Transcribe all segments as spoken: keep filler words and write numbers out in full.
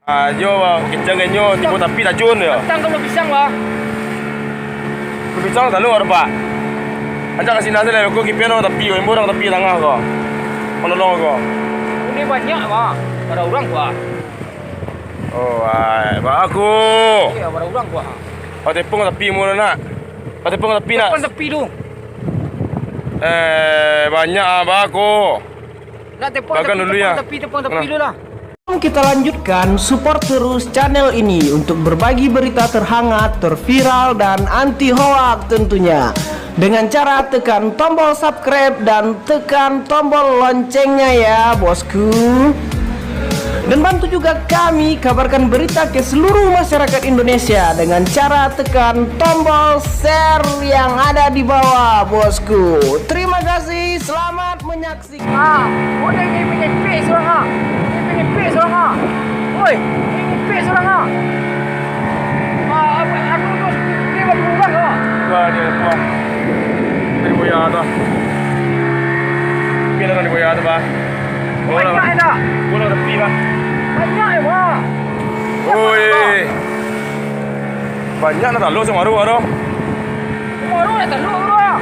Ah, yo, bah, kencang kan nyo, tibo tapi tajun yo. Tantang kalau pisang, bah. Kalau pisang talu ada, Pak. Ancak ka sinan sajo lah, ko kipian urang tapi, ko, urang tapi tangah ko. Manolong ko. Ini banyak, bah. Pada urang, bah. Oh, ai, bah aku. Iya, pada urang, bah. Oh, tepung tapi mulu nak. Oh, tepung tapi nak. Tepung tapi tu. Eh, banyak ah, bah aku. Nak tepung tapi, dulu tepung ya. Tapi, tepung tapi dulu lah. Sebelum kita lanjutkan, support terus channel ini untuk berbagi berita terhangat, terviral, dan anti hoak tentunya. Dengan cara tekan tombol subscribe dan tekan tombol loncengnya ya, bosku. Dan bantu juga kami kabarkan berita ke seluruh masyarakat Indonesia dengan cara tekan tombol share yang ada di bawah, bosku. Terima kasih, selamat menyaksikan. Ah, udah ni menyepik surang ah. Ni menyepik surang ah. Woi, ni menyepik surang ah. Ah, apa, aku tu, dia bagi bulan ah. Wah, dia apa? Dia boya tu. Dia dah dia boya tu, bah. Banyak dah. Bola tepi, bah. Banyak ya, bah. Oi. Banyak nak talu sama tu, aduh. Sama tu nak talu, aduh.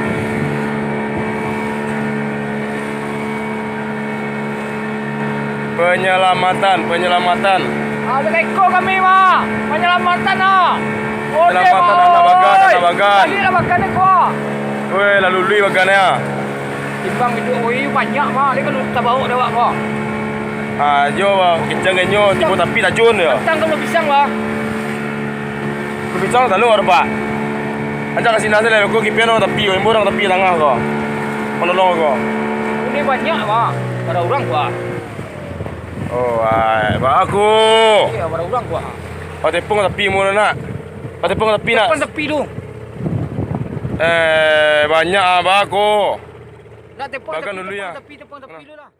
Penyelamatan, penyelamatan. Ah, beko kami, Mak. Penyelamatan, ah. Okey, penyelamatan, Mak. Anak bagan, oi, anak bagan. Tadi lah bagan ni, kok. Weh, lalu lui bagan ni, ah. Timbang iduik, oi, banyak, Mak. Dia kan tabawok dek awak, kok. Ah, yo, Mak. Kencang kan nyo, tibo tapi tajun yo. Tantang kalau pisang, Mak. Pisang talu ada, Pak. Ancak ka sinan sajo lah, ko kipian urang tapi, ko, urang tapi tangah ko. Manolong ko. Ini banyak, Pak. Pada urang, Pak. Oh, ai, bah aku. Iya, pada urang, Pak. Oh, tepung tapi mulu nak. Oh, tepung tapi nak. Tepung tapi tu. Eh, banyak ah, bah aku. Nak tepung tapi, dulu ya. Tepung tapi, tepung tapi dulu lah.